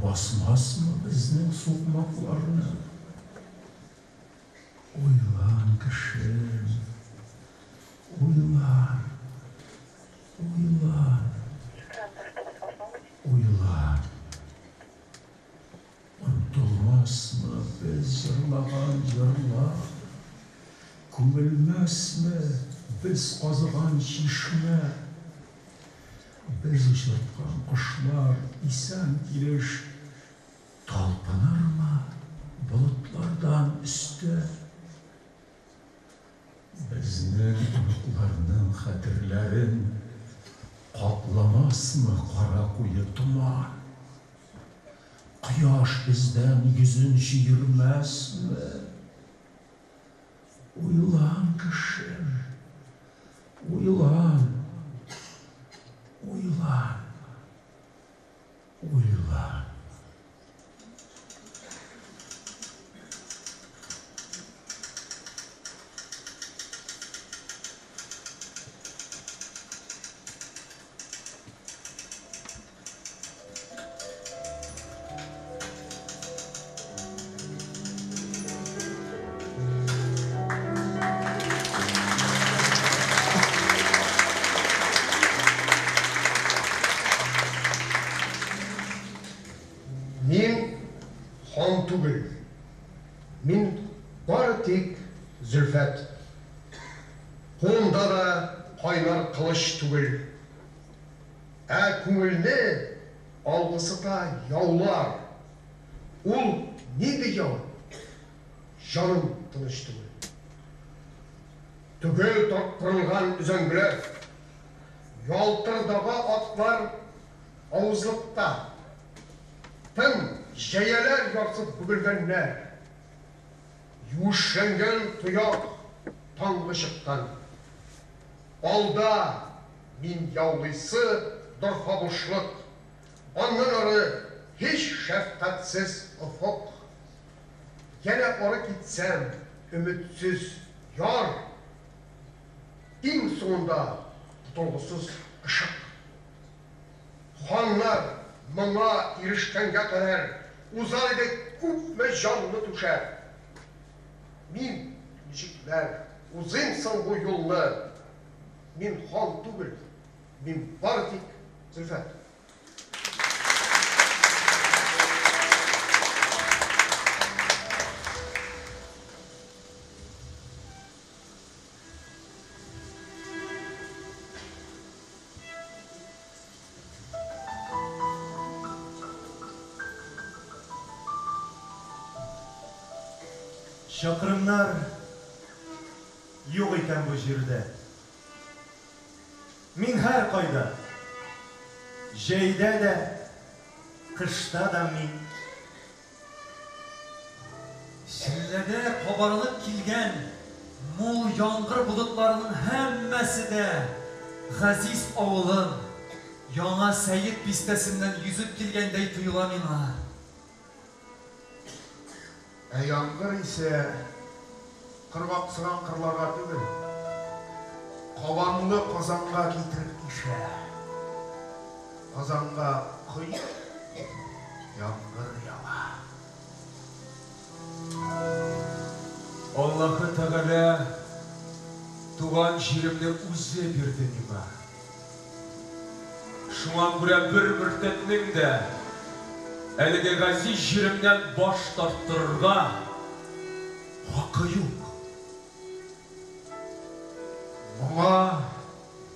Басмасмы безнең сукмакларны? Уйлан, кешем, уйлан, уйлан, уйлан. Онытылмасмы без җырлаган җырлар? Күмелмәсме без казыган чишмә? Без очырткан кошлар исән килеш Талпынырмы болытлардан өстә? Безнең оныкларның хәтерләрен Капламасмы кара куе томан? Кояш бездән йөзен чөермәсме? Уйлан, кешем, уйлан, уйлан, уйлан. Мин хан түгел. Мин бары тик Зөлфәт. Кулымда да кайнар кылыч түгел. Ә күңелне алгысыта яулар. Ул нинди яу? Җаным тыныч түгел. Төгәл тарттырылган өзәңгеләр, Ялтырдага атлар авызлыкта. Тын җәяләр ярсып бөгелгәннәр. Юешләнгән тояк таңгы чыктан. Алда мин яулыйсы дорфа бушлык, Аннан ары һич шәфкатьсез офык. Янә ары китсәм, өметсез яр, Иң соңында котылгысыз ышык. Ханнар моңа ирешкәнгә кадәр Узар иде күпме җанны түшәп. Мин ничекләр узыйм соң бу юлны? Мин хан түгел, мин бары тик Зөлфәт. Чакрымнар юк икән бу җирдә. Мин һәркайда, җәйдә дә, кышта да мин. Челләдә кабарынып килгән мул яңгыр болытларының һәммәсе дә газиз авылым, Яңа Сәет бистәсеннән йөзеп килгәндәй тоела миңа. Ә яңгыр исә коргаксыган кырларга түгел, кабанлы Казанга китереп ишә. Казанга коеп яңгыр ява. Аллаһы Тәгалә туган җиремне үзе бирде миңа. Шуңа күрә бер мөртәтнең дә әлеге газиз җиремнән баш тарттырырга хакы юк. Моңа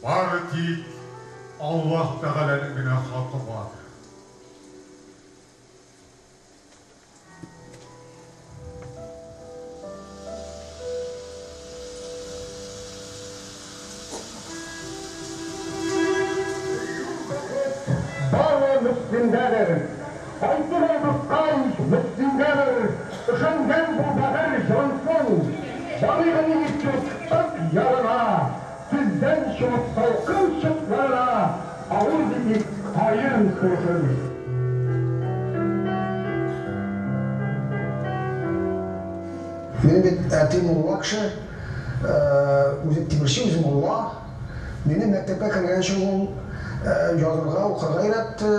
бары тик Аллаһ Тәгаләнең генә хакы бар. Бары Мөслимдәдер. Кайтыр ул, дускай, Мөслимгәдер, Өшәнгән бу бәгырь җылынсын. Барыйк әле иртүк Ык ярына, Сездән чумып салкын чыкларына Авыз итик каен сулышын. Минем бит әти мулла кеше, үзе тимерче, үзе мулла. Мине мәктәпкә кергәнче ул язырга, укырга өйрәтте.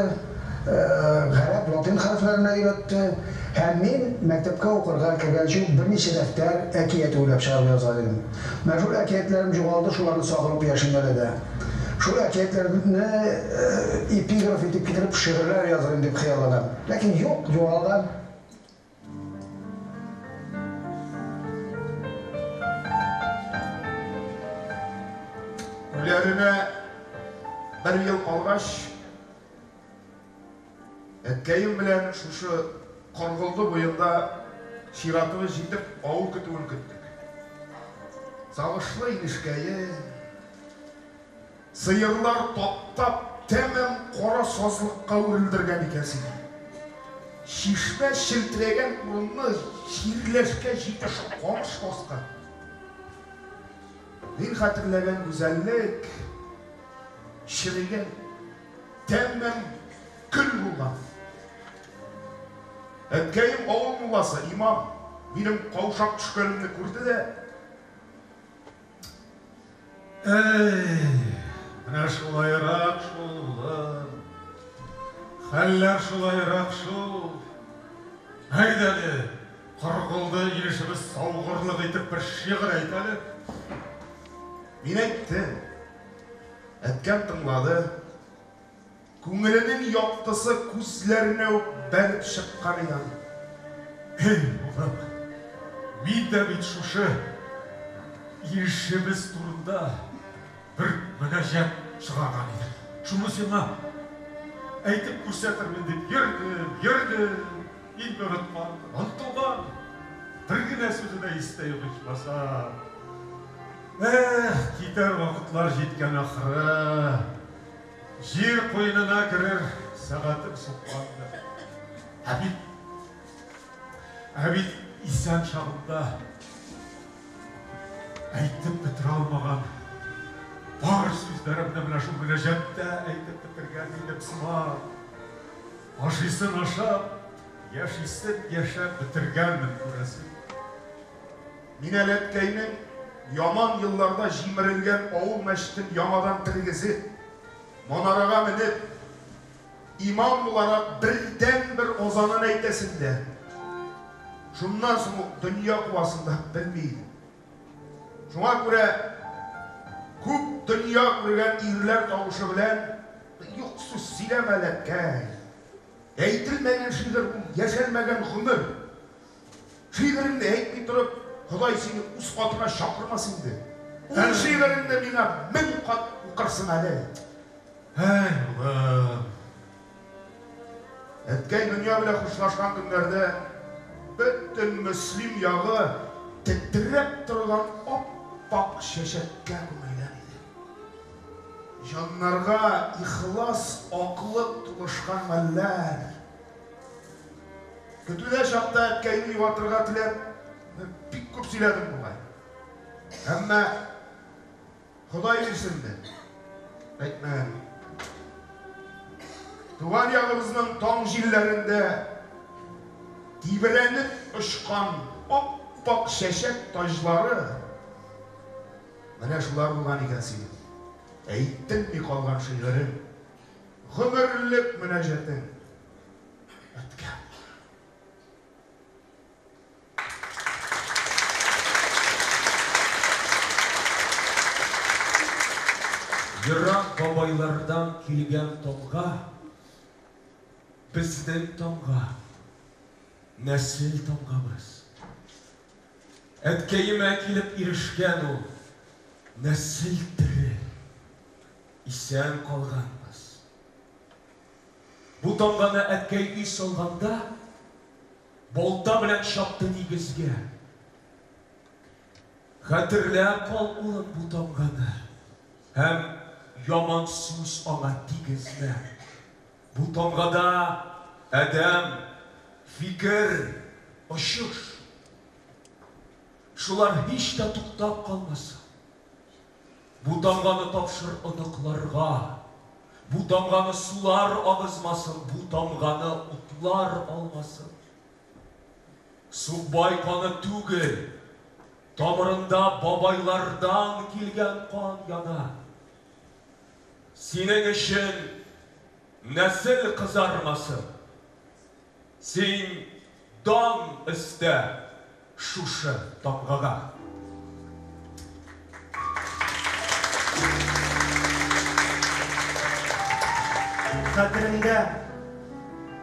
Гарәп, латин. латин хәрефләренә өйрәтте. Һәм мин мәктәпкә укырга кергәнче үк берничә дәфтәр әкият уйлап чыгарып язган идем. Менә шул әкиятләрем югалды, шуларны сагынып яшим әле дә. Шул әкиятләрне эпиграф итеп китереп шигырьләр языр идем дип хыялланам. Ләкин юк, югалган. Үләренә бер ел калгач, әткәем белән шушы Коргылды буенда чиратыбыз җитеп, авыл көтүен көттек. Сагышлы инешкәе, сыерлар таптап, тәмам кара сазлыкка үрелдергән икән сине. Чишмә челтерәгән урынны чирләшкә җитеш камыш баскан. Мин хәтерләгән гүзәллек черегән, тәмам көл булган. Әткәем авыл мулласы, имам, минем каушап төшкәнемне күрде дә. Әй, менә шулайрак шул, улым. Хәлләр шулайрак шул. Әйдә әле, Коргылды инешебез саугырлык итеп бер шигырь әйт әле. Мин әйттем. Әткәм тыңлады. Күңеленең яктысы күзләренә үк бәреп чыккан иде аның. Эй, улым, мин дә бит шушы инешебез турында бер мөнәҗәт чыгарган идем. Шуны сиңа әйтеп күрсәтермен дип йөрдем, йөрдем, инде онытканмын, онытылган. Бер генә сүзе дә истә юк ичмасам. Эх, китәр вакытлар җиткән ахры. Җир куенына керер сәгатем суккандыр. Ә бит, ә бит исән чагында әйтеп бетерә алмаган бар сүзләремне менә шул мөнәҗәттә әйтеп бетергән идем сыман. Ашыйсын ашап, яшисен яшәп бетергәнмен, күрәсең. Мин әле әткәйнең яман елларда җимерелгән авыл мәчетен яңадан тергезеп, манарага менеп, имам буларак бердәнбер азанын әйтәсен дә, шуннан соң ук дөнья куасын да белми идем. Шуңа күрә күп дөнья күргән ирләр тавышы белән, Юк сүз сөйләмә әле, әткәй. Әйтелмәгән шигырь ул яшәлмәгән гомер. Шигыреңне әйтми торып, Ходай сине үз катына чакырмас инде. Ул шигыреңне миңа 1000 кат укырсың әле. Әй, улым. Әткәй дөнья белән хушлашкан көннәрдә бөтен Мөслим ягы тетрәп торган ап-ак чәчәккә күмелгән иде. Җаннарга ихлас аклык тулышкан мәлләр. Көтүдә чакта әткәйне юатырга теләп, бик күп сөйләдем бугай. Әмма Ходай бирсен дә, әйтмәгән. Туган ягыбызның таң җилләрендә тибрәнеп очкан ап-ак чәчәк таҗлары менә шулар булган икән синең. Әйтелми калган шигырең, гомерлек мөнәҗәтең. Әткәм. Ерак бабайлардан килгән тамга, безнең тамга, нәсел тамгабыз. Әткәемә килеп ирешкән ул, нәсел тере, исән калганбыз. Бу тамганы әткәй өй салганда, балта белән чапты нигезгә. Хәтерләп кал, улым, бу тамганы һәм яман сүз аңа тигезмә. Бу тамгада адәм, фикер, очыш. Шулар һич тә туктап калмасын. Бу тамганы тапшыр оныкларга. Бу тамганы сулар агызмасын, бу тамганы утлар алмасын. Сукбай каны түгел, тамырында бабайлардан килгән кан яна. Синең өчен нәсел кызармасын. Син дан өстә шушы тамгага. Хәтеремдә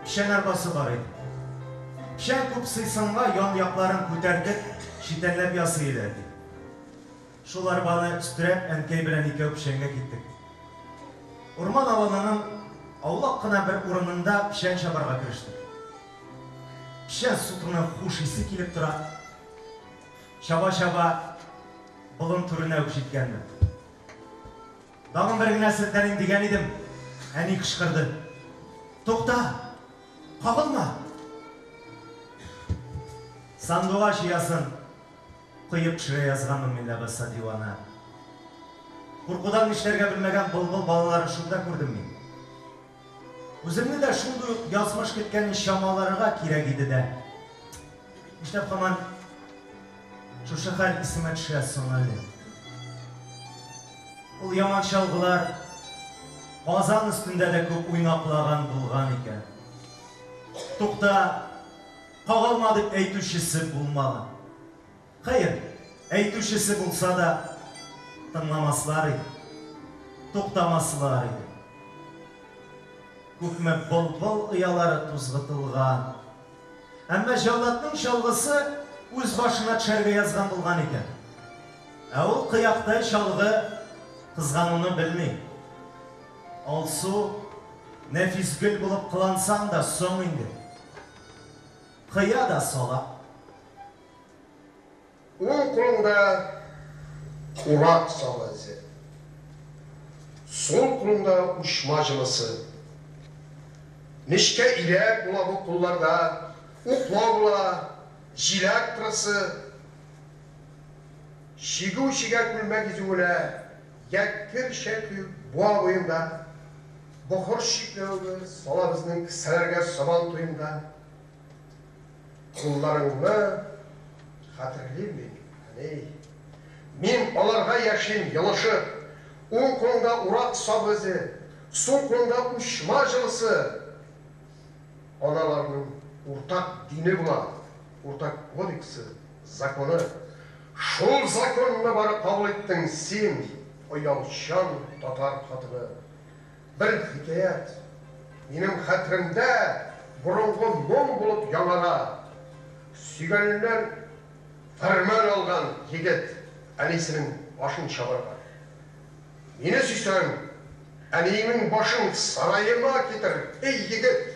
печән арбасы бар иде. Печән күп сыйсынга ян-якларын күтәртеп, читәнләп ясый иде әти. Шул арбаны өстерәп, әнкәй белән икәү печәнгә киттек. Урман аланының аулак кына бер урынында печән чабарга керештек. Печән сутының хуш исе килеп тора. Чаба-чаба болын түренә үк җиткәнмен. Тагын бер генә селтәним дигән идем, әни кычкырды. Тукта! Кагылма! Сандугач оясын коеп төшерә язганмын мин ләбаса, дивана. Куркудан нишләргә белмәгән былбыл балаларын шунда күрдем мин. Үземне дә шундый ук язмыш көткәнен чамаларга кирәк иде дә. Нишләп һаман шушы хәл исемә төшә соң әле? Ул яман чалгылар Казан өстендә дә күп уйнаклаган булган икән. Тукта, кагылма дип әйтүчесе булмаган. Хәер, әйтүчесе булса да, тыңламаслар иде, туктамаслар иде. Күпме былбыл оялары тузгытылган. Әмма җәлладның чалгысы үз башына төшәргә язган булган икән. Ә ул кыяктай чалгы кызгануны белми. Алсу, нәфис гөл булып кылансаң да соң инде. Кыя да сала. Уң кулыңда урак сабы эзе. Сул кулыңда учма җылысы. Нечкә иләк була бу кулларда, уклау була, җиләк тырысы. Чигү чигә күлмәк изүенә, йә кер чәкү буа буенда. Бохыр чикләвеге сала безнең кесәләргә сабан туенда. Кулларыңны хәтерлим мин, әни. Мин аларга яшим елышып. Уң кулыңда урак сабы эзе, сул кулыңда учма җылысы. Аналарның уртак дине була, уртак кодексы, законы. Шул законны бары кабул иттең син, оялчан татар хатыны. Бер хикәят минем хәтеремдә борынгы моң булып яңара. Сөйгәненнән фәрман алган егет әнисенең башын чабарга. Мине сөйсәң, әниеңнең башын сараема китер, эй егет!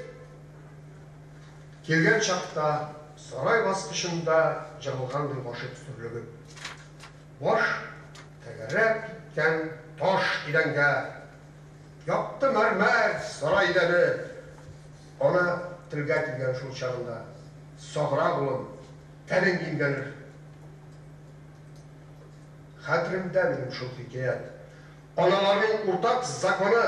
Килгән чакта сарай баскычында җыгылгандай гашыйк сөрлегеп. Баш тәгәрәп киткән таш идәнгә. Якты мәрмәр сарай идәне. Ана телгә килгән шул чагында. Саграк, улым, тәнең имгәнер. Хәтеремдә минем шул хикәят. Аналарның уртак законы.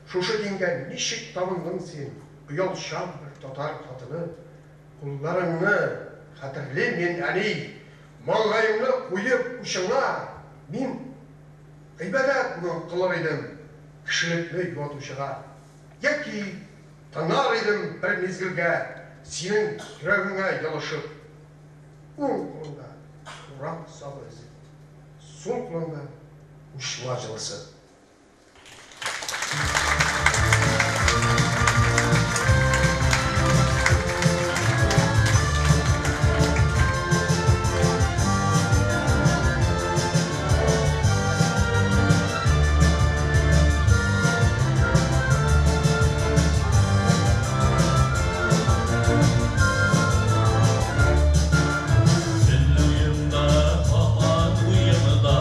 Шушы дингә ничек табындың син, оялчан бер татар хатыны? Кулларыңны хәтерлим мин, әни, маңгаеңны куеп учыңа, мин гыйбадәт моң кылыр идем кешелекне юатучыга. Яки тынар идем бер мизгелгә синең йөрәгеңә елышып. Уң кулыңда урак сабы эзе, сул кулыңда учма җылысы. Төн уемда, һаман уемда.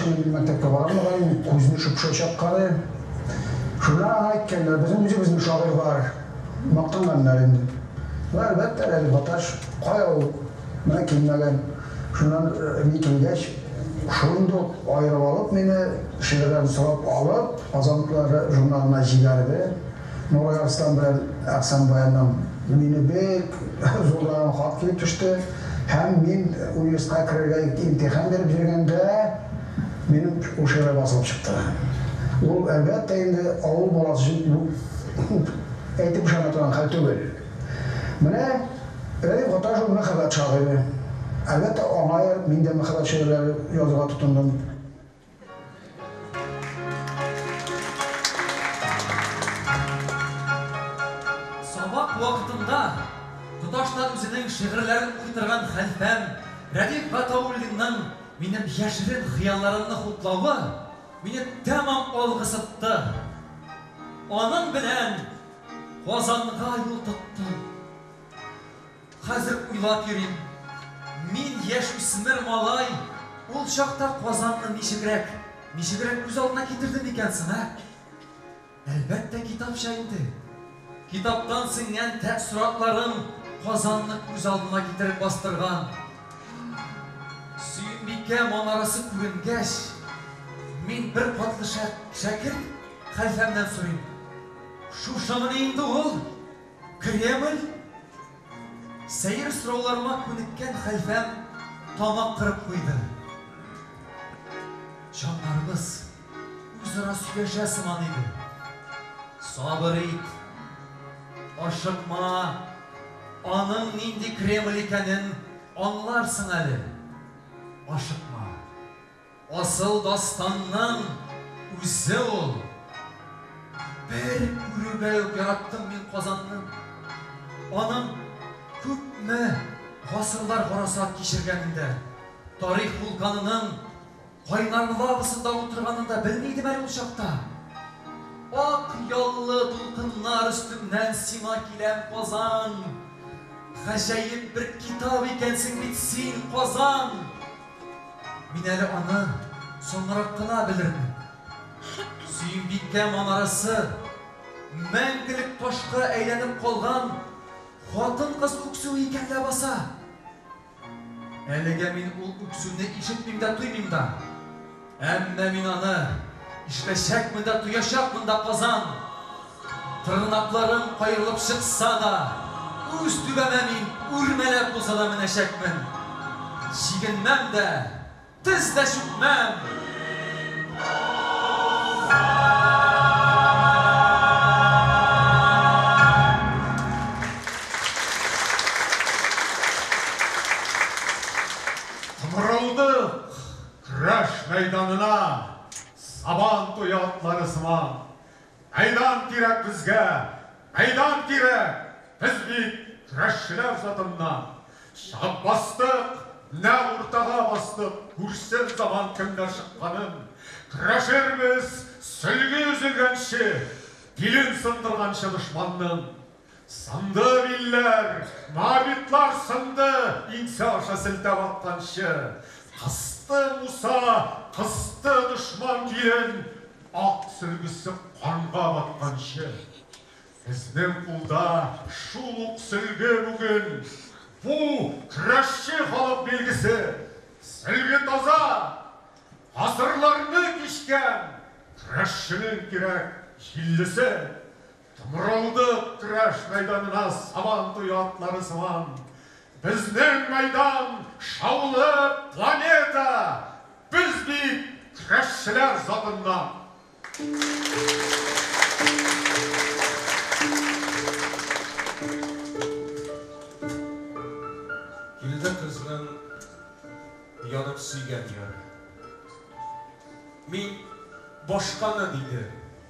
көнне мин мәктәпкә бара алмаган идем, күзне шөпшә чаккан иде. Шуннан аңа әйткәннәр, безнең үзебезнең шагыйрь бар. Мактанганнар инде. Ну, әлбәттә, Рәдиф Гаташ, кая ул? Менә килмәгән. Шуннан мин килгәч, шундук аерып алып мине, шигырьләрен сорап алып, Казан утлары журналына җибәрде. Нурай Арслан белән Әхсән Баяннан мине бик зурлаган хат килеп төште. Һәм мин университетка керергә имтихан биреп йөргәндә, минем ул шигырь басылып чыкты. Ул, әлбәттә инде, авыл баласы өчен бу әйтеп ышана торган хәл түгел. Менә Рәдиф Гаташ ул мәхәббәт шагыйре. Әлбәттә, аңа ияреп мин дә мәхәббәт шигырьләре язырга тотындым. Сабак вакытында тоташтан үзенең шигырьләрен укый торган хәлфәм Рәдиф Гатауллинның минем яшерен хыялларымны хуплавы мине тәмам алгысытты. Аның белән Казанга юл тоттым. Хәзер уйлап йөрим, мин, яшүсмер малай, ул чакта Казанны ничегрәк, ничегрәк күз алдына китердем икән соң, ә? Әлбәттә, китапча инде. Китаптан сеңгән тәэссоратларым Казанны күз алдыма китереп бастырган. Сөембикә манарасы күренгәч, мин беркатлы шәкерт хәлфәмнән сорыйм, Шушымыни инде ул? Кремль? Сәер сорауларыма күнеккән хәлфәм тамак кырып куйды. Җаннарыбыз үзара сөйләшә сыман иде. Сабыр ит, ашыкма, аның нинди Кремль икәнен аңларсың әле. Ашыкма. Асыл дастанның үзе ул. Бер күрүгә үк яраттым мин Казанны. Аның күпме гасырлар гарасат кичергәнен дә, тарих вулканының кайнар лавасында утырганын да белми идем әле ул чакта. Ак яллы дулкыннар өстеннән сиңа киләм, Казан! Гаҗәеп бер китап икәнсең бит син, Казан! Мин әле аны соңрак кына белермен. Сөембикә манарасы мәңгелек ташка әйләнеп калган хатын-кыз үксүе икән ләбаса! Әлегә мин ул үксүне ишетмим дә, тоймыйм да. Әмма мин аны ишетәчәкмен дә, тоячакмын да, Казан! Тырнакларым каерылып чыкса да, үз түбәмә мин үрмәләп булса да менәчәкмен. Чигенмәм дә, тез дә чүкмәм! Томырылдык көрәш мәйданына Сабан туе атлары сыман. Мәйдан кирәк безгә, мәйдан кирәк! Без бит көрәшчеләр затыннан. Чыгып бастык, нәкъ уртага бастык, күрсен заман кемнәр чыкканын. Көрәшербез сөлге өзелгәнче, билен сындырганчы дошманның. Сынды билләр, моабитлар сынды, иңсә аша селтәп атканчы. Кысты Муса, кысты дошман билен, ак сөлгесе канга батканчы. Безнең кулда шул ук сөлге бүген. Бу, көрәшче халык билгесе. Сөлге таза, гасырларны кичкән, көрәшченең кирәк җиллесе. Томырылдык көрәш мәйданына Сабан туе атлары сыман. Безнең мәйдан, шаулы планета! Без бит көрәшчеләр затыннан! Килде кызның янып сөйгән яры. Мин башканы, диде,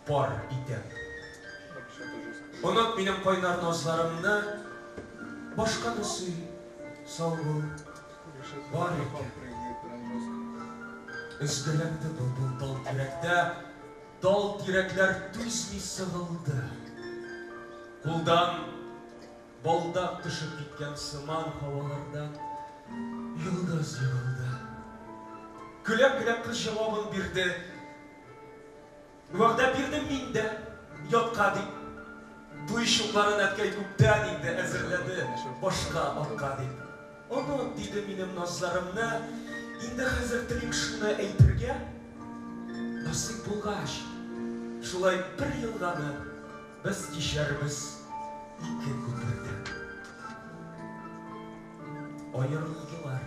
пар итәм. Оныт минем кайнар назларымны, башканы сөй, сау бул, бар икән. Өзгәләнде былбыл тал тирәктә, тал тирәкләр түзми сыгылды. Кулдан Балдак төшеп киткән сыман һавалардан йолдыз егылды. Көлә-көлә кыз җавабын бирде. Вәгъдә бирдем мин дә, ятка дип. Туй чукларын әткәй күптән инде әзерләде, башка атка дип. Оныт, диде минем назларымны, инде хәзер телим шуны әйтергә. Насыйп булгач, шулай бер елганы без кичәрбез ике күпердә. Аерылдылар.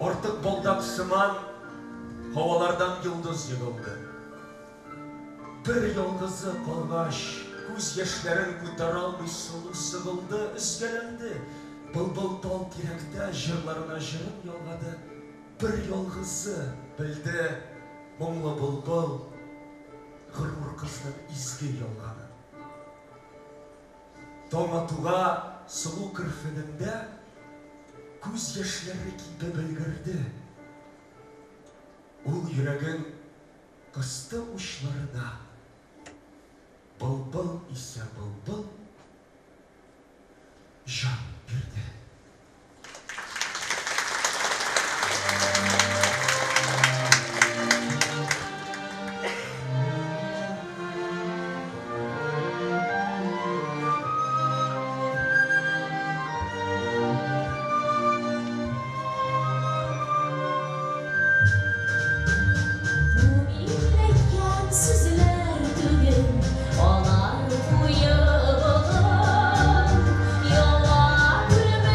Артык балдак сыман һавалардан йолдыз егылды. Бер ялгызы калгач, күз яшьләрен күтәралмый сылу сыгылды, өзгәләнде. Былбыл тал тирәктә җырларына җырын ялгады. Бер ялгызы белде моңлы былбыл горур кызның изге ялганын. Таң атуга сылу керфегендә күз яшьләре кибеп өлгерде. Ул йөрәген кысты учларына. Былбыл исә былбыл җан бирде. Бу мин әйткән сүзләр түгел, алар куе болыт. Ява күрмә.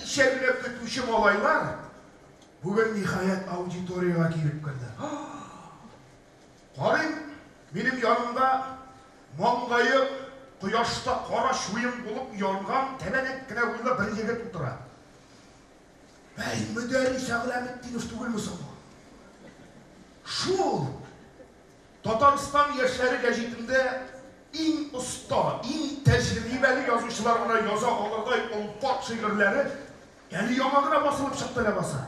кичә генә көтүче малайлар бүген, ниһаять, аудиториягә килеп керде. Карыйм, минем янымда маңгае кояшта кара чуен булып янган тәбәнәк кенә буйлы бер егет утыра. Бәй, Мөдәррис Әгъләметдинов түгелме соң бу? Шул! Татарстан яшьләре гәҗитендә иң оста, иң тәҗрибәле язучылар гына яза алырдай олпат шигырьләре әле яңа гына басылып чыкты ләбаса.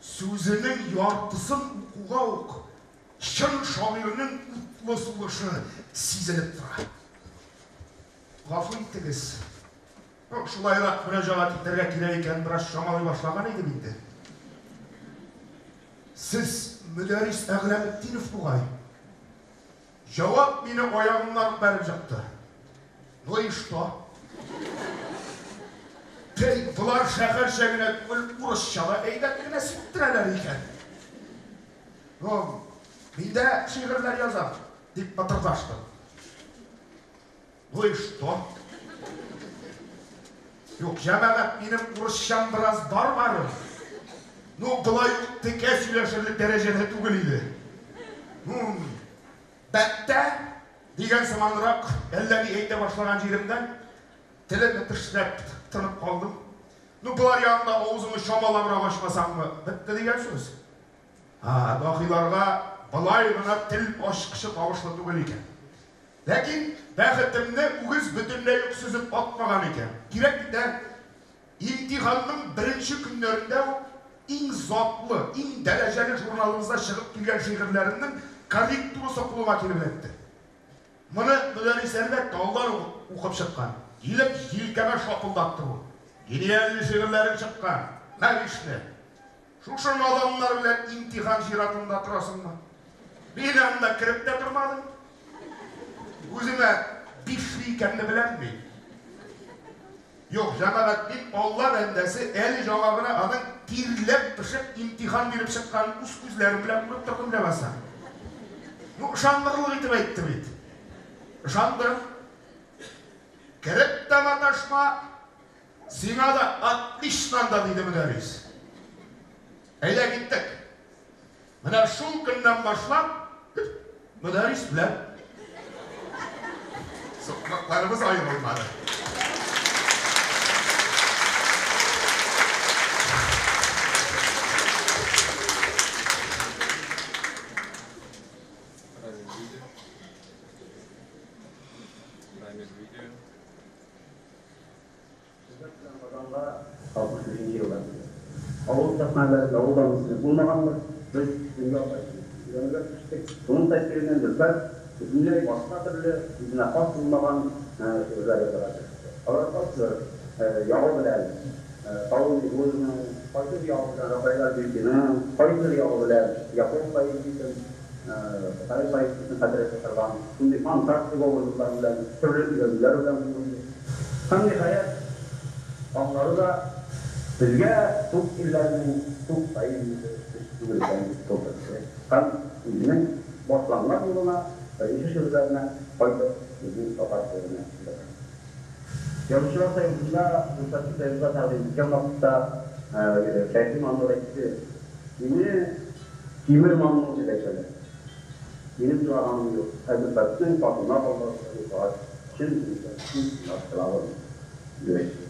Сүзенең яртысын укуга ук чын шагыйрьнең утлы сулышы сизелеп тора. Гафу итегез, ну, шулайрак мөрәҗәгать итәргә кирәк икәнен бераз чамалый башлаган идем инде. Сез Мөдәррис Әгъләметдинов бугай? Җавап мине аягымнан ук бәреп җыкты. Ну и что? Тей, болар шәһәрчә генә түгел, урысча да әйбәт кенә сиптерәләр икән. Ну, мин дә шигырьләр язам, дип мытырдаштым. Ну и что? Юк, җәмәгать, минем урысчам бераз бар барын. Ну, болай ук текә сөйләшерлек дәрәҗәдә түгел иде. Ну, бәттә, дигән сыманрак әллә ни әйтә башлаган җиремдән телемне тешләп тынып калдым. Ну, болар янында авызыңны чамалабрак ачмасаңмы, бетте дигән сүз. А, даһиларга болай гына тел ачкычы табышлы түгел икән. Ләкин бәхетемне үгез бөтенләй үк сөзеп атмаган икән. Кирәк бит, ә! Имтиханның беренче көннәрендә үк иң затлы, иң дәрәҗәле журналыбызда чыгып килгән шигырьләремнең корректурасы кулыма килеп эләкте. Моны Мөдәррис, әлбәттә, алдан ук укып чыккан. Килеп җилкәмә шапылдатты бу. Гениальный шигырьләрең чыккан, мә бишле! Шушы наданнар белән имтихан чиратында торасыңмы? Мин анда кереп тә тормадым. Үземә бишле икәнне беләм мин. Юк, җәмәгать, мин Алла бәндәсе, әле җаңа гына аның тирләп-пешеп имтихан биреп чыкканын үз күзләрем белән күреп тордым ләбаса. Ну, ышандырырлык итеп әйтте бит. Ышандым. Кереп тә маташма, Сиңа да отлично анда, диде Мөдәррис. Әйдә, киттек. Менә шул көннән башлап Мөдәррис белән сукмакларыбыз аерылмады. Хезмәт белән Казанга 65 нче елда килдем. Авыл китапханәләрендә ул да мөмкин булмагандыр. Без дөнья поэзиясен өйрәнергә керештек. Шуның тәэсиреннән Зөлфәт бөтенләй башка төрле, үзенә хас булмаган шигырьләр язарга кереште. Алар кайсыдыр ягы белән Соловей Гоголевның, кайсыдыр ягы белән Рафаэль Альбертиның, кайсыдыр ягы белән япон поэзиясен, Кытай поэзиясен хәтерләтә торган шундый фантастик образлар белән, төрле өйрәнүләр белән тулы иде. Һәм, ниһаять, аңлады да, безгә тук илләрнең тук поэзиясе эш түгел икәнен күрсәтте һәм үзенең башланган юлына, беренче шигырьләренә кайтып, безнең татар шигыренә килде. Язучылар союзында Зөлфәтне союзга тәкъдим иткән вакытта Шәйхи Маннур әйтте, Мине Тимер Маннур дип әйтәләр. Минем елаганым юк, ә Зөлфәтнең Фатыйма балладасын укыгач, чын күңелдән күз елап еладым, дип әйтте.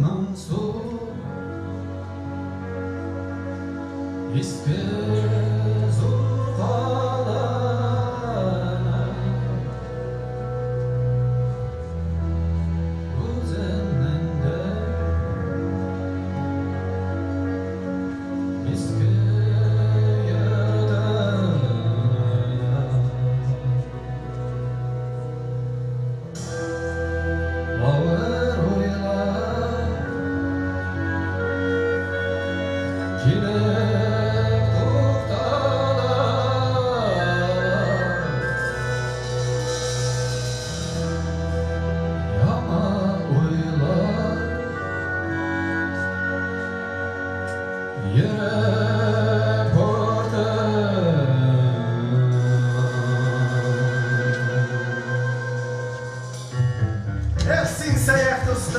Моңсу иске зур каланың Үзеннән дә иске.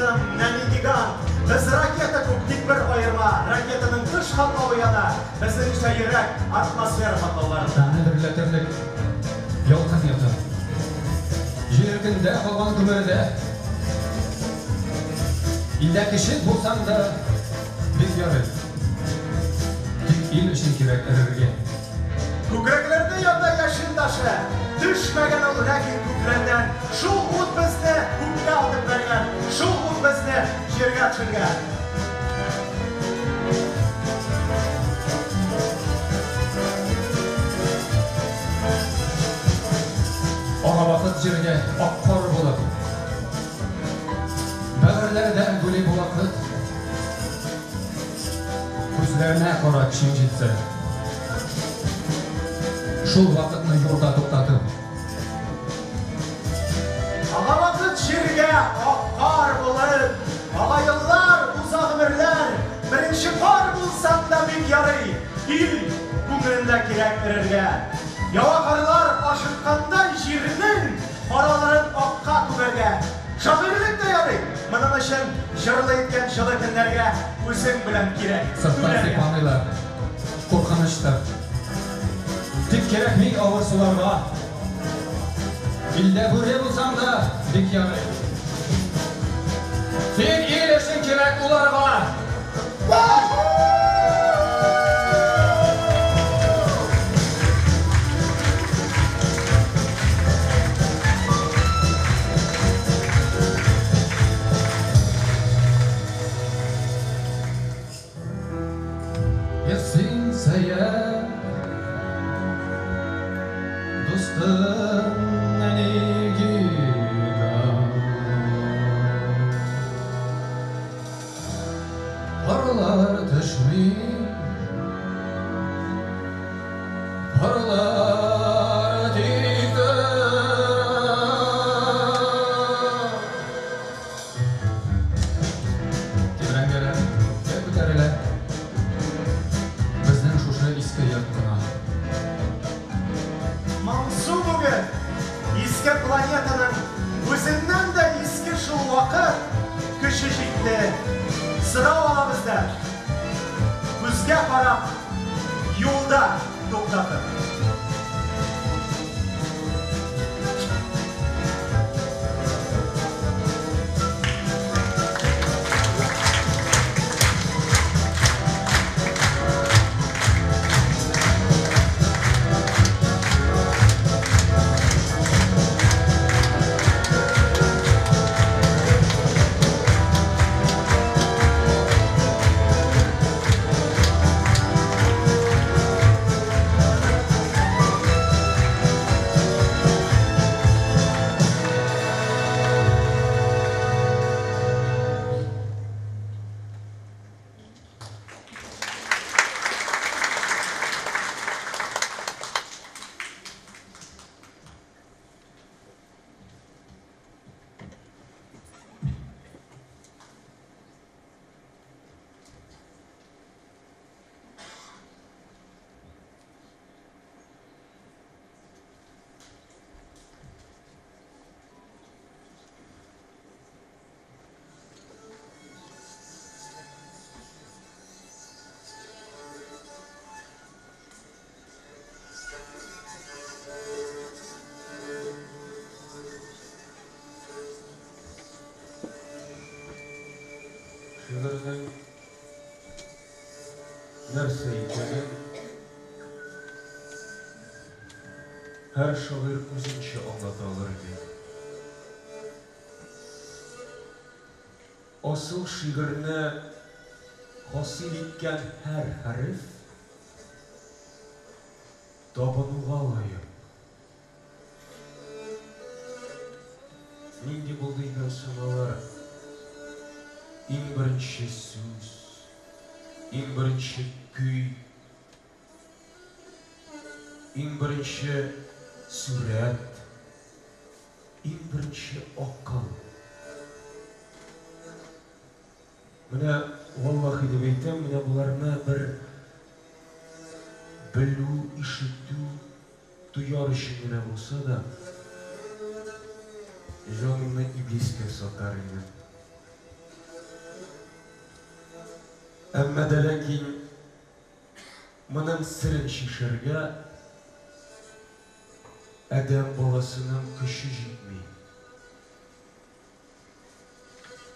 дустым, нәни гигант. Без ракета күк, тик бер аерма. Ракетаның тыш катлавы яна, безнең исә йөрәк атмосфера катлауларында. Тәнне дерелдәтерлек ялкын ята. Җир иркендә калган гомердә. Илдә кечек булсаң да, бик ярый. Тик ил өчен кирәк эрергә. Күкрәкләрдә ята яшен ташы, Төшмәгән ул ләкин күкләрдән. Шул ут безне күккә атып бәргән, Шул ут безне җиргә төшергән. Ага вакыт җиргә ак кар булып. Бәгырьләрдә гүли бу вакыт. Күзләренә кара көчең җитсә. Шул вакытны юлда туктатып. Ага вакыт җиргә ак кар булып. Ага еллар, уза гомерләр. Беренче кар булсаң да бик ярый. Ил күңелендә кирәк эрергә. Ява карлар ашыткандай җирнең караларын акка күмәргә. Шагыйрьлек тә ярый. Моның өчен җырлы иткән җылы көннәргә үзең белән кирәк Сырттан түләргә. сыйпамыйлар. Куркынычтыр. Тик кирәкми авыр суларга. Илдә бүре булсаң да бик ярый. Тик ил өчен кирәк уларга. Эх син, сәяр, дустым, нәни гигант. Карлар төшми, карлар тик тора. Тибрәнгәләр күккә күтәрелә. Безнең шушы иске йорт кына. Моңсу бүген иске планетаның үзеннән дә иске шул вакыт көче җитте. Сорау ала бездән. Күзгә карап, юлда туктатып. Шигырьнең нәрсә икәнен һәр шагыйрь үзенчә аңлата алыр иде. Асыл шигырьне хасил иткән һәр хәреф табынуга лаек. Нинди булды икән соң алар? Иң беренче сүз, иң беренче көй, иң беренче сурәт, иң беренче акыл. Менә валлахи дип әйтәм, менә боларны бер белү, ишетү, тояр өчен генә булса да, җанымны иблискә сатар идем. Әмма дә ләкин моның серен чишәргә адәм баласының көче җитми.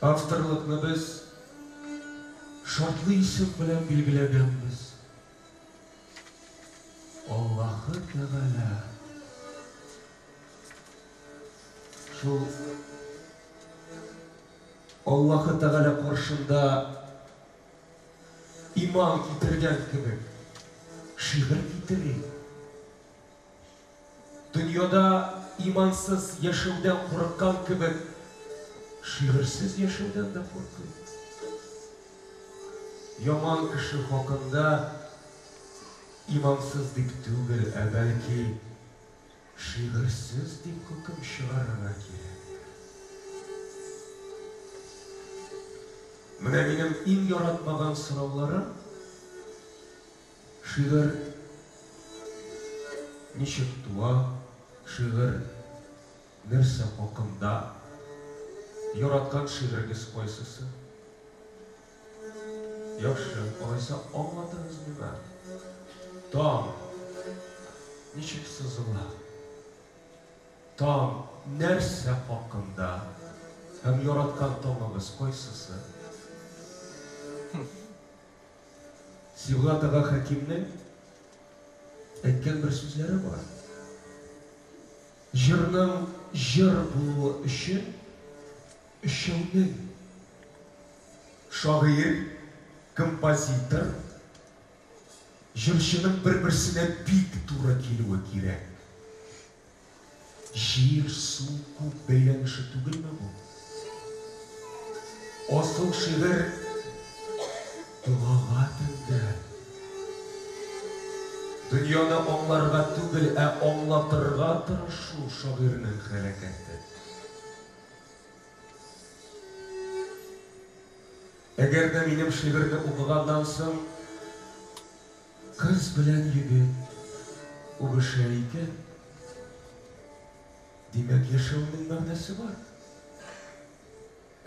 Авторлыкны без шартлы исем белән билгеләгәнбез. Аллаһы Тәгалә. Шул Аллаһы Тәгалә каршында иман китергән кебек шигырь китерик. Дөньяда имансыз яшәүдән курыккан кебек шигырьсез яшәүдән дә куркыйк. Яман кеше хакында имансыз дип түгел, ә бәлки шигырьсез дип хөкем чыгарырга кирәк. Менә минем иң яратмаган сорауларым, шигырь ничек туа, шигырь нәрсә хакында, яраткан шигырегез кайсысы? Яхшы, алайса аңлатыгыз миңа. Таң ничек сызыла? Таң нәрсә хакында? Һәм яраткан таңыгыз кайсысы? Сибгат ага Хәкимнең әйткән бер сүзләре бар. Җырның җыр булуы өчен өчәүнең, шагыйрь, композитор, җырчының бер-берсенә бик туры килүе кирәк. Җир, су, күк бәйләнеше түгелме бу? Асыл шигырь догага тәңгәл. Дөньяны аңларга түгел, ә аңлатырга тырышу шагыйрьнең хәрәкәте. Әгәр дә минем шигырьне укыганнан соң кыз белән егет үбешә икән, димәк, яшәүнең мәгънәсе бар.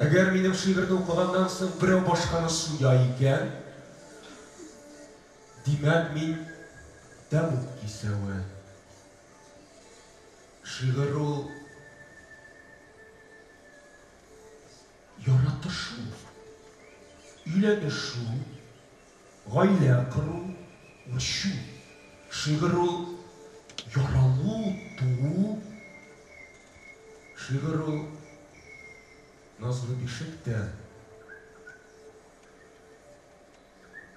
Әгәр минем шигырьне укыганнан соң берәү башканы суя икән, димәк, мин тәмуг кисәве. Шигырь ул яратышу, өйләнешү, гаилә кору, үрчү. Шигырь ул яралу, туу. Шигырь ул назлы бишек тә.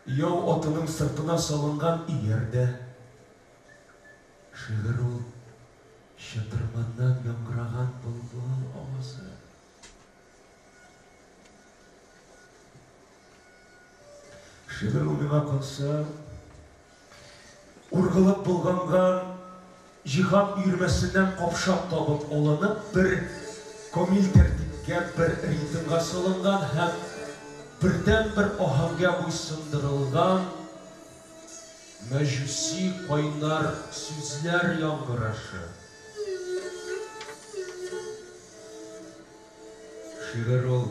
Яу атының сыртына салынган ияр дә. Шигырь ул чытырманнан яңгыраган былбыл авазы. Шигырь ул миңа калса, ургылып болганган җиһан өермәсеннән капшап табып алынып, бер камил тәртипкә, бер ритмга салынган һәм бердәнбер аһәңгә буйсындырылган мәҗүси кайнар сүзләр яңгырашы. Шигырь ул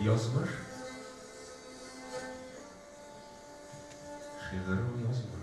язмыш. Шигырь ул язмыш.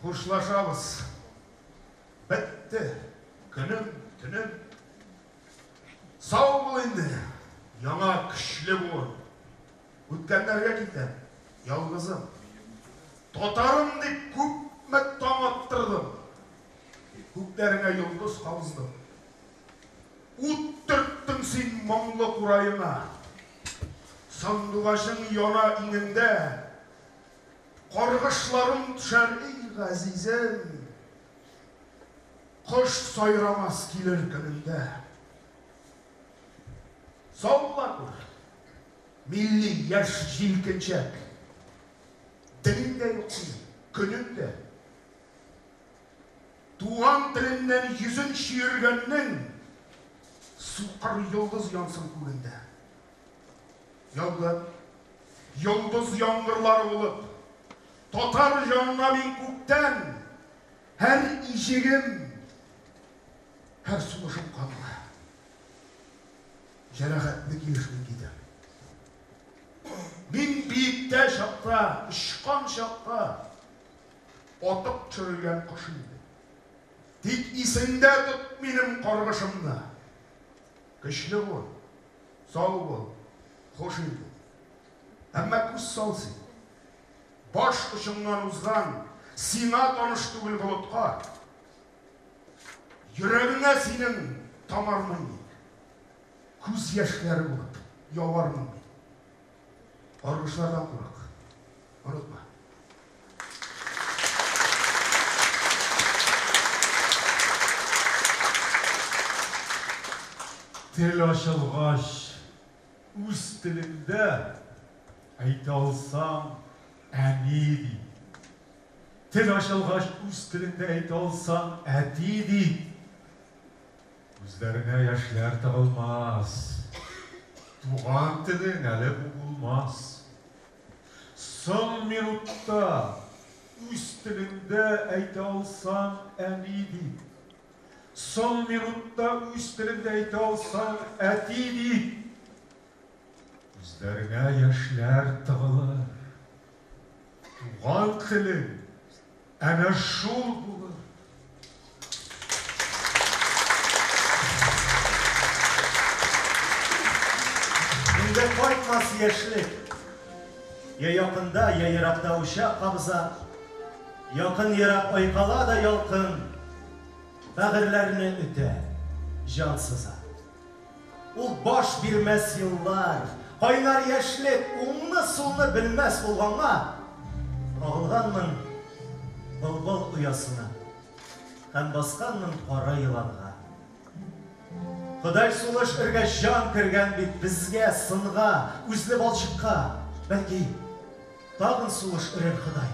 Хушлашабыз. Бетте көнем, төнем. Сау бул инде, яңа көчле буын. Үткәннәргә китәм, ялгызым. Татарым дип күпме таң аттырдым. Күкләреңә йолдыз кабыздым. Ут төрттең син моңлы кураеңа. Сандугачың яна иңеңдә. Каргышларым төшәр, эй газизем. Кош сайрамас килер көнеңдә. Сау була күр, милли яшь җилкенчәк. Телең дә юк синең, көнең дә. Туган теленнән йөзен чөергәннең сукыр йолдыз янсын күгендә. Яуды йолдыз яңгырлары булып, татар җанына мин күктән һәр иҗегем, һәр сулышым канлы. Җәрәхәтле килеш мин китәм. Мин биектә чакта, очкан чакта, атып төшерелгән кош инде. Тик исеңдә тот минем каргышымны. Көчле бул, сау бул, хуш инде. Әмма күз сал син. Баш очыңнан узган, сиңа таныш түгел болытка. Йөрәгеңә синең тамармын мин. Күз яшьләре булып явармын мин. Каргышлардан курык. Онытма. Тел ачылгач, үз телеңдә әйтә алсаң, әни дип. Тел ачылгач, үз телеңдә әйтә алсаң, әти дип. Күзләреңә яшьләр тыгылмас. Туган телең әле бу булмас. Соң минутта үз телеңдә әйтә алсаң, әни дип. Соң минутта үз телеңдә әйтә алсаң, әти дип. Күзләреңә яшьләр тыгылыр. Туган телең әнә шул булыр. Инде кайтмас яшьлек. Я якында, я еракта учак кабыза. Якын-ерак айкала да ялкын, Бәгырьләрне өтә, җан сыза. Ул баш бирмәс еллар, кайнар яшьлек, Уңны-сулны белмәс булганга, Кагылганмын былбыл оясына Һәм басканмын кара еланга. Ходай сулыш өргәч җан кергән бит Безгә, сынга, үзле балчыкка. Бәлки, тагын сулыш өрер Ходай.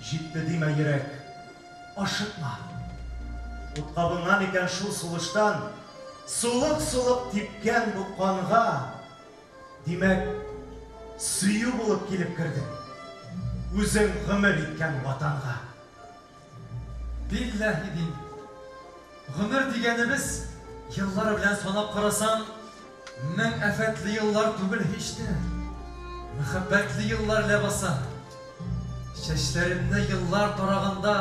Җитте димә, йөрәк, ашыкма. Ут кабынган икән шул сулыштан, Сулык-сулык типкән бу канга, Димәк, сөю булып килеп кердең Үзең гомер иткән Ватанга. Билләһи дим, гомер дигәнебез еллары белән санап карасаң, мең афәтле еллар түгел һич тә. Мәхәббәтле еллар ләбаса. Чәчләремне еллар тараганда,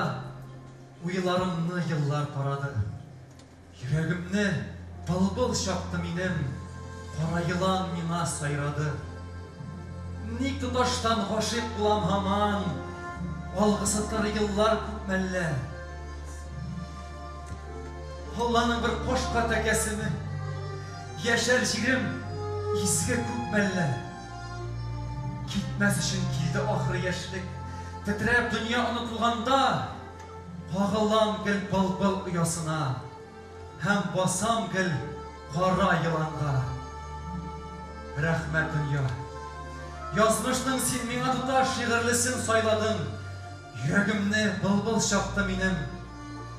уйларымны еллар тарады. Йөрәгемне былбыл чакты минем, Кара елан миңа сайрады. Ник тоташтан гашыйк булам һаман, Алгысытыр еллар күп мәллә? Алланың бер кашка тәкәсеме? Яшәр җирем изге күп мәллә? Китмәс өчен килде ахры яшьлек, Тетрәп дөнья онытылганда, Кагылам гел былбыл оясына Һәм басам гел кара еланга. Рәхмәт, дөнья. Язмышның син миңа тоташ шигырьлесен сайладың. Йөрәгемне былбыл чакты минем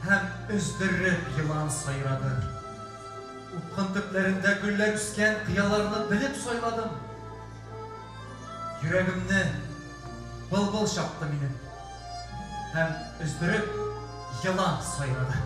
Һәм өздереп елан сайрады. Упкын төпләрендә гөлләр үскән Кыяларны белеп сайладым. Йөрәгемне былбыл чакты минем. Һәм өздереп елан сайрады.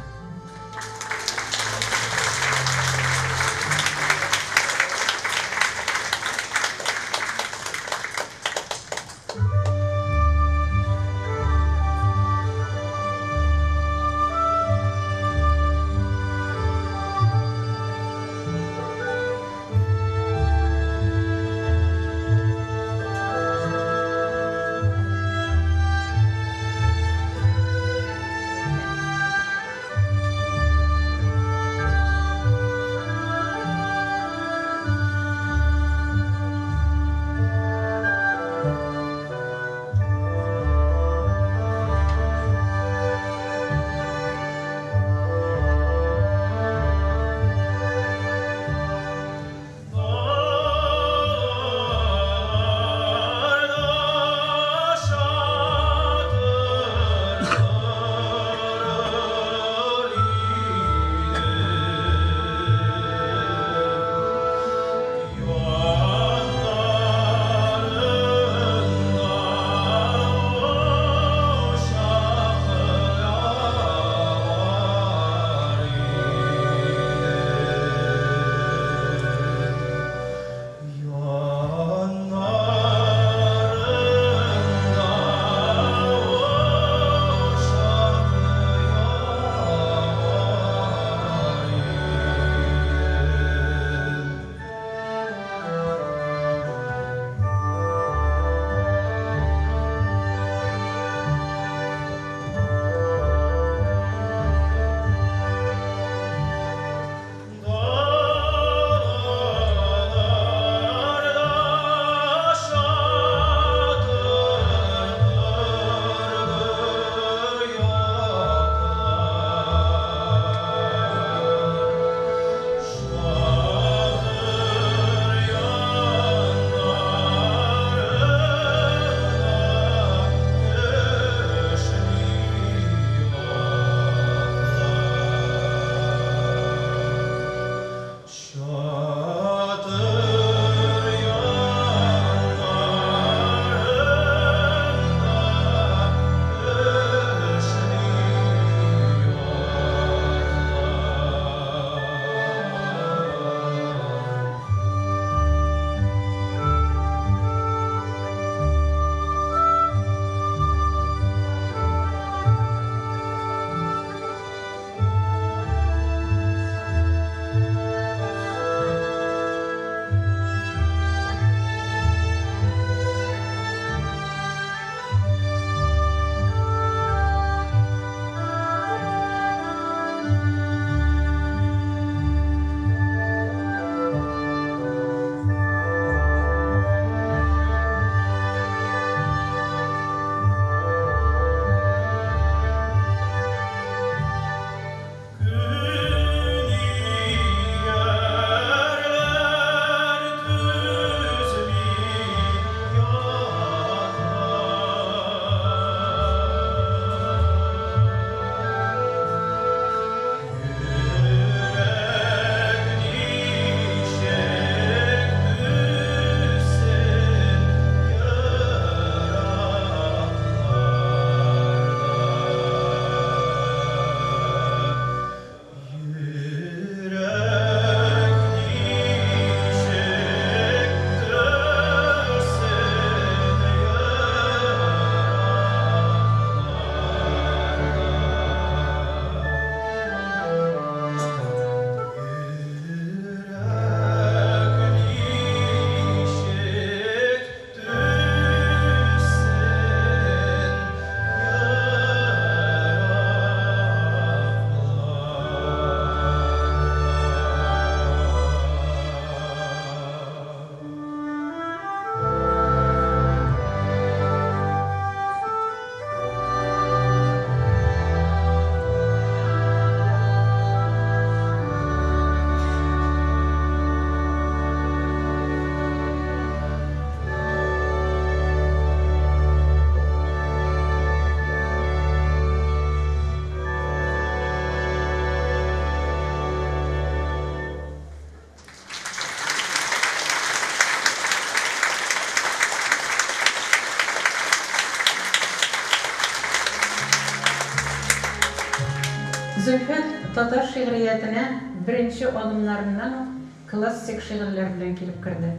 Зөлфәт татар шигъриятенә беренче адымнарыннан ук классик шигырьләр белән килеп керде.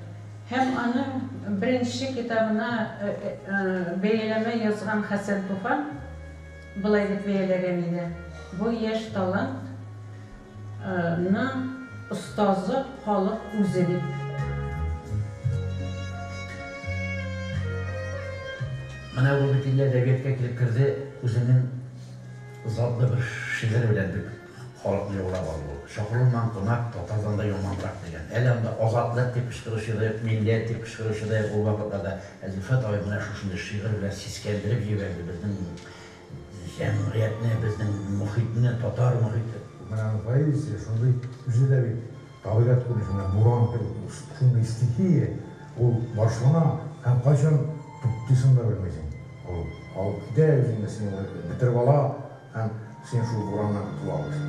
Һәм аның беренче китабына бәяләмә язган Хәсән Туфан болай дип бәяләгән иде, Бу яшь талант ның остазы халык үзе дип. Менә ул бит инде әдәбиятка килеп керде үзенең затлы бер шигыре белән дип халыкны яулап алды ул. Чакырылмаган кунак татардан да яманрак дигән. Әле анда азатлык дип кычкыручы да юк, милләт дип кычкыручы да юк ул вакытларда. Ә Зөлфәт абый менә шушындый шигырь белән сискәндереп җибәрде безнең җәмгыятьне, безнең мохитне, татар мохите. Менә аның поэзиясе шундый, үзе дә бит табигать күренеше, менә буран кебек, шундый стихия, ул башлана һәм кайчан туктыйсын да белмисең. Ул алып китә үзеңне, сине бетереп ала һәм син шул бураннан котыла алмыйсың.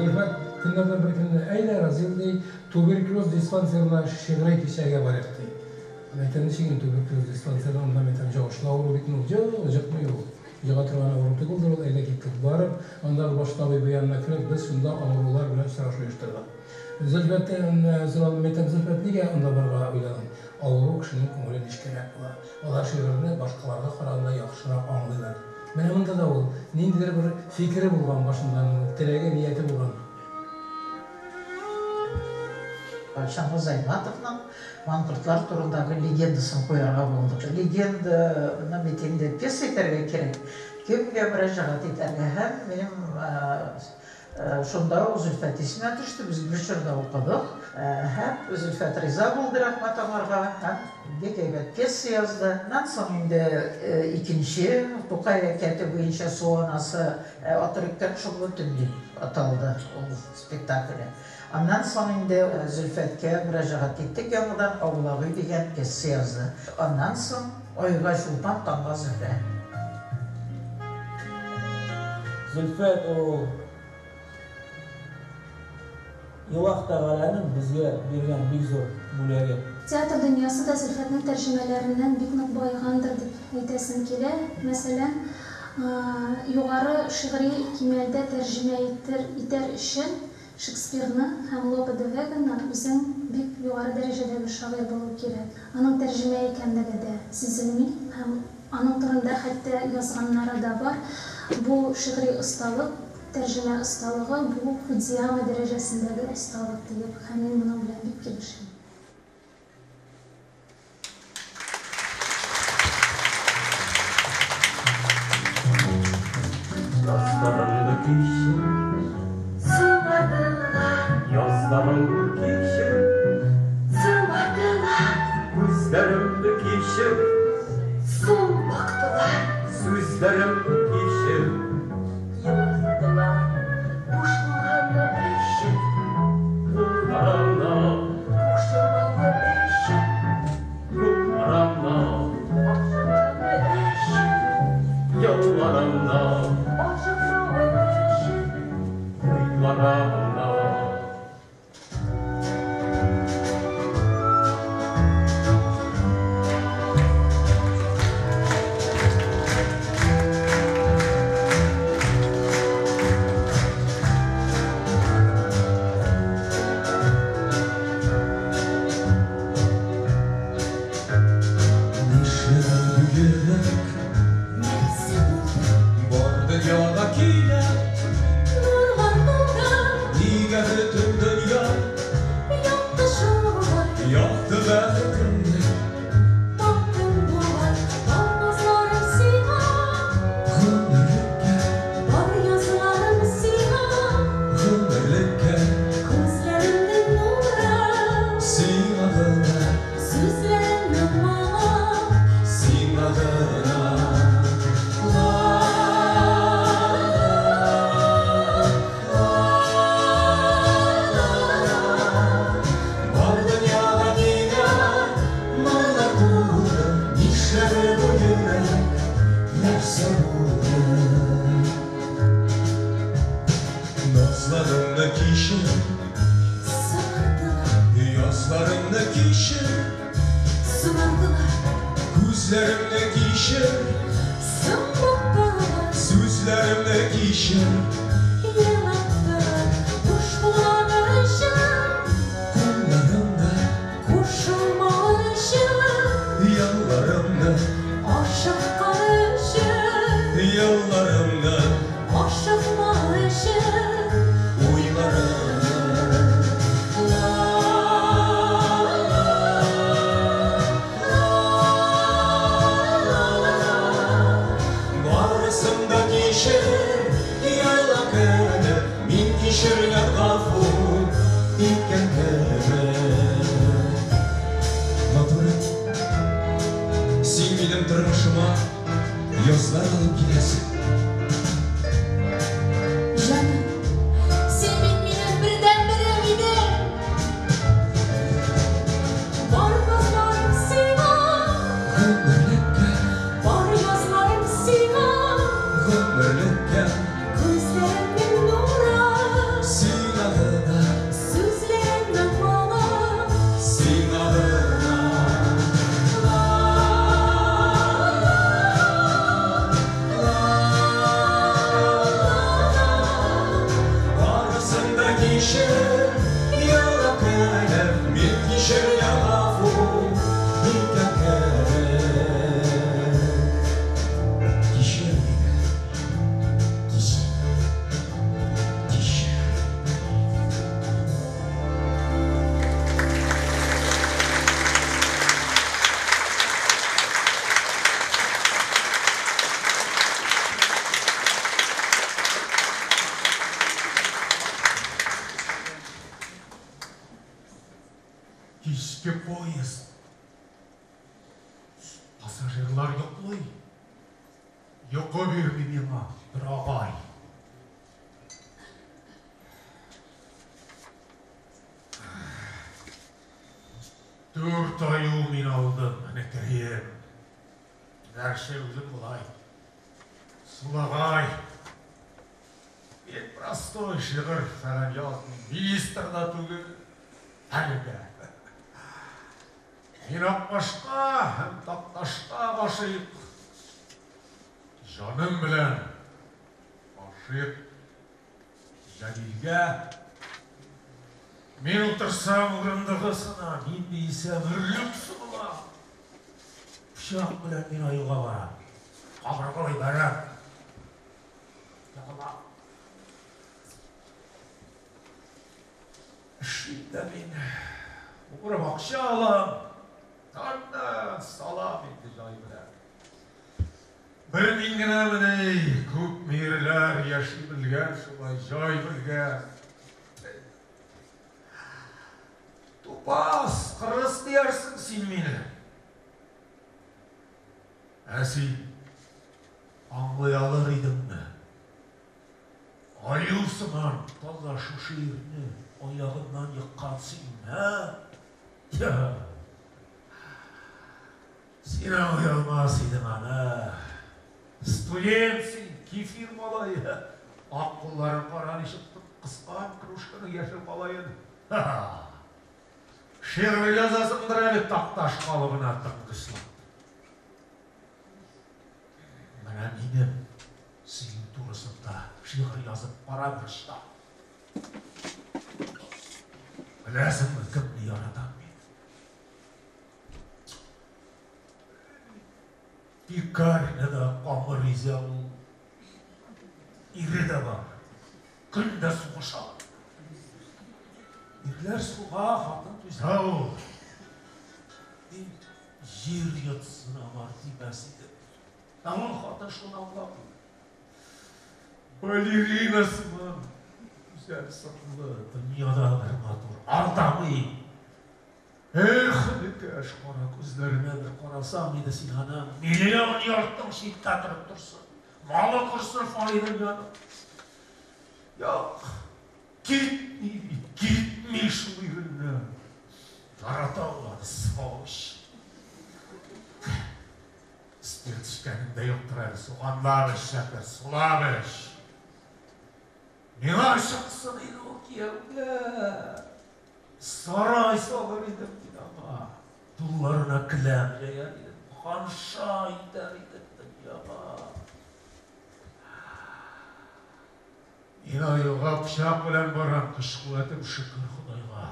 Зөлфәт көннәрдән бер көнне, Әйдә, Разил, ди, туберкулез диспансерына шигъри кичәгә барыйк, ди. Мин әйтәм, ничек инде туберкулез диспансерына, анда, мин әйтәм, җогышлы авыру бит инде ул. Юк, җыкмый ул. Җыга торган авыру түгелдер ул, әйдә киттек. Барып, андагы баш табибы янына кереп, без шунда авырулар белән очрашу оештырдык. Зөлфәттән сорадым, мин әйтәм, Зөлфәт, нигә анда барырга уйладың? Авыру кешенең күңеле нечкәрәк була. Алар шигырьне башкаларга караганда яхшырак аңлыйлар. Менә монда да ул ниндидер бер фикере булган башында аның, теләге, нияте булган. Чыңгыз Айтматовның маңкортлар турындагы легендасын куярга булдык. Легенданы бит инде пьеса итәргә кирәк. Кемгә мөрәҗәгать итәргә? Һәм минем шунда ук Зөлфәт исенә төште. Без бер чорда укыдык. Һәм Зөлфәт риза булды, рәхмәт аңарга. Һәм бик әйбәт пьеса язды. Аннан соң инде икенче Тукай әкияте буенча Су анасы Ат өреккән шомлы төн дип аталды ул спектакле. Аннан соң инде Зөлфәткә мөрәҗәгать иттек яңадан, Аулак өй дигән пьеса язды. Аннан соң Айга Чулпан, таңга Зөһрә. Зөлфәт ул Илаһ Тәгаләнең безгә биргән бик зур бүләге. Театр дөньясы да Зөлфәтнең тәрҗемәләреннән бик нык баегандыр дип әйтәсем килә. Мәсәлән, югары шигъри кимәлдә тәрҗемә итер итәр өчен Шекспирны һәм Лопе де Веганы үзең бик югары дәрәҗәдәге шагыйрь булу кирәк. Аның тәрҗемә икәнлеге дә сизелми һәм аның турында хәтта язганнары да бар. Бу шигъри осталык, тәрҗемә осталыгы, бу Фудзиама дәрәҗәсендәге осталык диеп һәм мин моның белән бик килешәм. Язларыңны кичер, Сыңардылар. Язларыңны кичер, Сыңардылар. Күзләремне кичер, Соң бактылар. Сүзләремне кичер. Елаттылар. Буш булганны эчеп. Кулларыңны, Кушылмалы эчеп. Юлларыңны, Ашыкмалы эчеп. Елларыңны, Ашыкмалы эчеп. Уйларыңны. Нишләде бу йөрәк? Нәрсә булды? Бар дөньяга кинәт Нурлар тулды. Нигә бөтен дөнья Якты шулай. Якты бәхетемне Таптым бугай. Бар назларым сиңа. Гомерлеккә, Бар язларым сиңа. гомерлеккә Күзләремнең нуры. Сиңа гына, Сүзләремнең моңы. сиңа гына. Бар дөньяга нигә нурлар тулды? Нишләде бу йөрәк? Нәрсә булды? Назларыңны кичер, Сыңардылар. Язларыңны кичер, Сыңардылар. Күзләремне кичер, Соң бактылар. Сүзләремне Сүзләремне кичер. Елаттың буш булган өчен. Кулларымда Кушылмау өчен. Ялларымда Ашыккан өчен. Елларымда Ашыкмау өчен. Уйларымда. Барысын да кичер, елап кенә, мин кичергән гафу иткән кебек. Матурым, син минем тормышыма язлар алып киләсең. Җаным, син бит минем бердәнберем идең. Бар назларым сиңа, Гомерлеккә, бар язларым сиңа. гомерлеккә, Күзләремнең нуры, сиңа гына, сүзләремнең моңы. сиңа гына. Барысын да кичер, елап кенә, мин кичергән гафу иткән кебек. Кичер мине, кичер, кичер. Кичке поезд. Пассажирлар йоклый. Йокы бирми миңа бер агай. Дүрт аю мин алдым, энекәем. Гәрчә үзем болай. Сулагай. Мин простой шигырь фәлән язмыйм. Министр да түгел. Әлегә. Мин Акбашка һәм Такташка гашыйк. Җаным белән гашыйк Җәлилгә. Мин утырсам урындыгы сына, мин биесәм өрлек сыгыла. Пычак белән мин аюга барам. Кабыргалый бәрәм. Егыла. Эшлим дә мин. Угрып акча алам. Аннан салам инде җай белән. Бер мин генәмени, күп ирләр яши белгән, шулай җай белгән. Тупас, кырыс диярсең син мине. Ә син аңлый алыр идеңме? Аю сыман таза шушы ирне аягыннан еккан син, ә? Син аңлый алмас идең аны. Студент син, кефир малае. Ак кулларын кара ничек кыскан кружканың яшел калаен. Шигырь язасыңдыр әле Такташ калыбына тыңгычлап. Менә минем сөю турысында шигырь язып кара бер чыдап. Беләсеңме, кемне яратам мин? Пекарняда камыр изә ул. Ире дә бар. Көн дә сугыша. Ирләр суга, хатын түзә ул. Мин җир йотсын аңар тимәс идем. Ә ул хатын шуны аңламый. Балерина сыман. Гүзәл сынлы, дөньяда бер матур. Алдамый. Эх, энекәш, кара күзләренә бер карасаң иде син аның. Миллион йортың читтә торып торсын. Малы корсын фани дөньяның. Юк, китми бит, китми шул иреннән. Ярата ул аны, сволочь. Спирт эчкәнең дә юктыр әле, суганлап эч, шәкер, сулап эч. Миңа чыксын иде ул кияүгә. Сарай салыр идем мин аңа. Тулларына келәм җәяр идем, ханша итәр идем дөньяга. Мин аюга пычак белән барам, көч-куәтем шөкер Ходайга.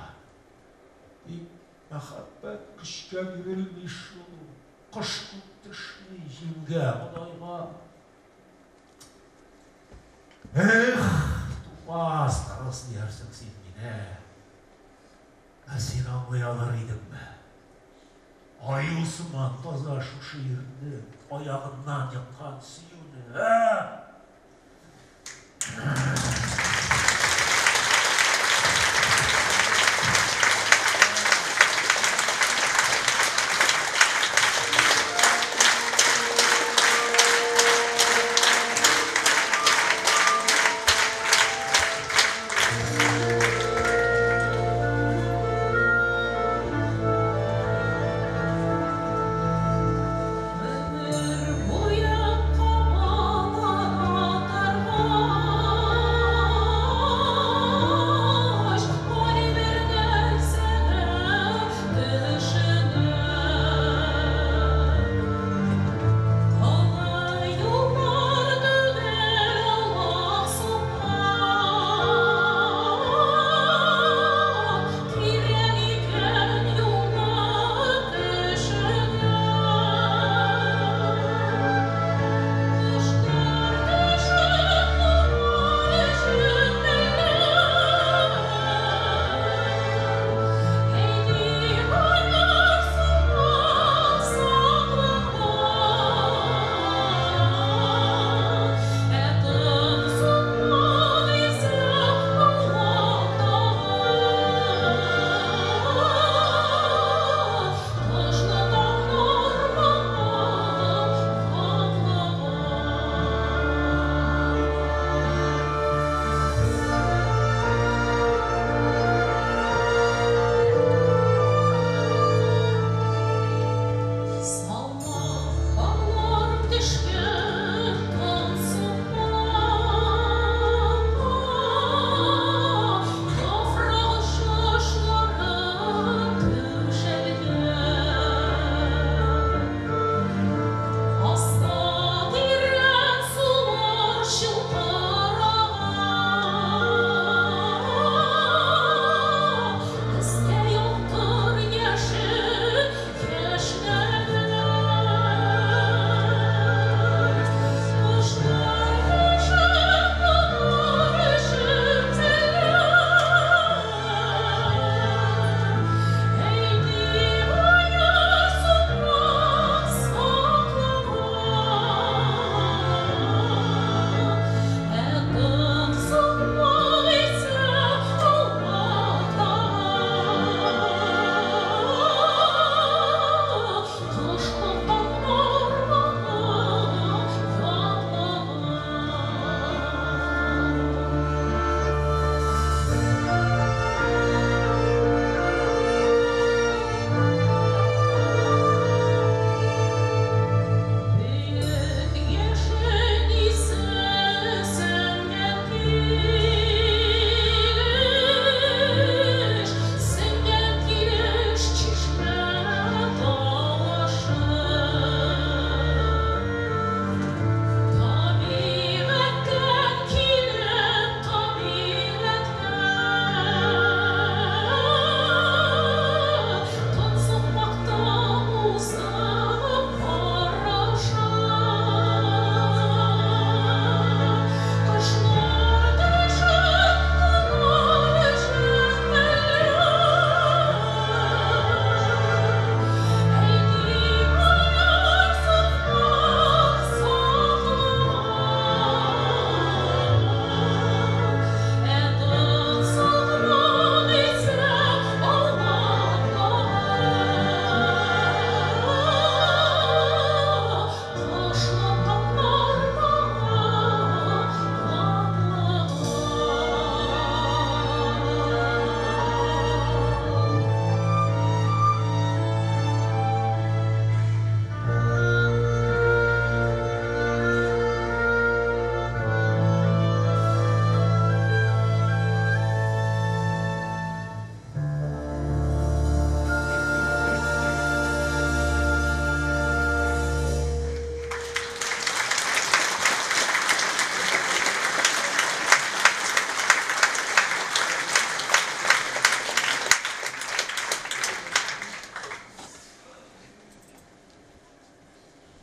Тик мәхәббәт көчкә бирелми шул, кош күк төшми җимгә Ходайга. Эх, тупас, кырыс диярсең син мине. Ә син аңлый алыр идеңме? Аю сыман таза шушы ирне аягыннан еккан сөюне, ә? Гомер буе кабаланам.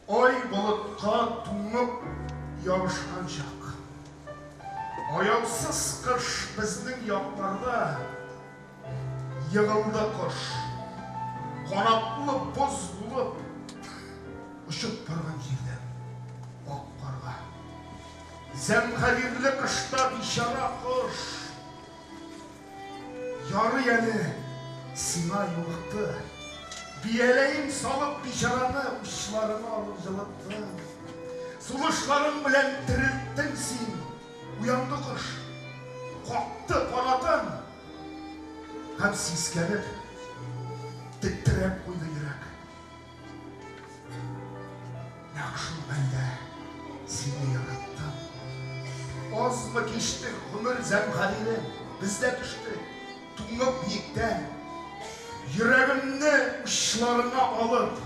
Ай болытка туңып ябышкан чак. Аяусыз кыш безнең якларда егылды кош. Канатлы боз булып очып барган җирдән ак карга. Зәмһәрирле кышта бичара кош. Ярый әле сиңа юлыкты. Бияләең салып бичараны учларыңа алып җылыттың. Сулышларың белән терелттең син. Уянды кош. Какты канатын. Һәм сискәнеп, тетрәп куйды йөрәк. Нәкъ шул мәлдә сине яраттым. Азмы кичтек гомер зәмһәрире, без дә төштек, туңып биектән. Йөрәгемне учларыңа алып,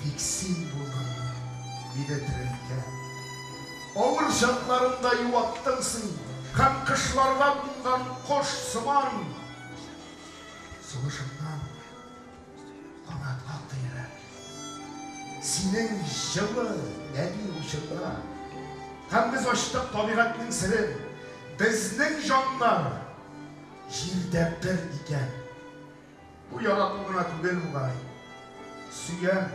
тик син булдың мине терелткән. Авыр чакларымда юаттың син, һәм кышларда кунган кош сыман, сулышыңнан канат какты йөрәк. Синең җылы нәни учыңда. Һәм без ачтык табигатьнең серен. Безнең җаннар җирдә бер икән. Бу ярату гына түгел бугай. Сөям.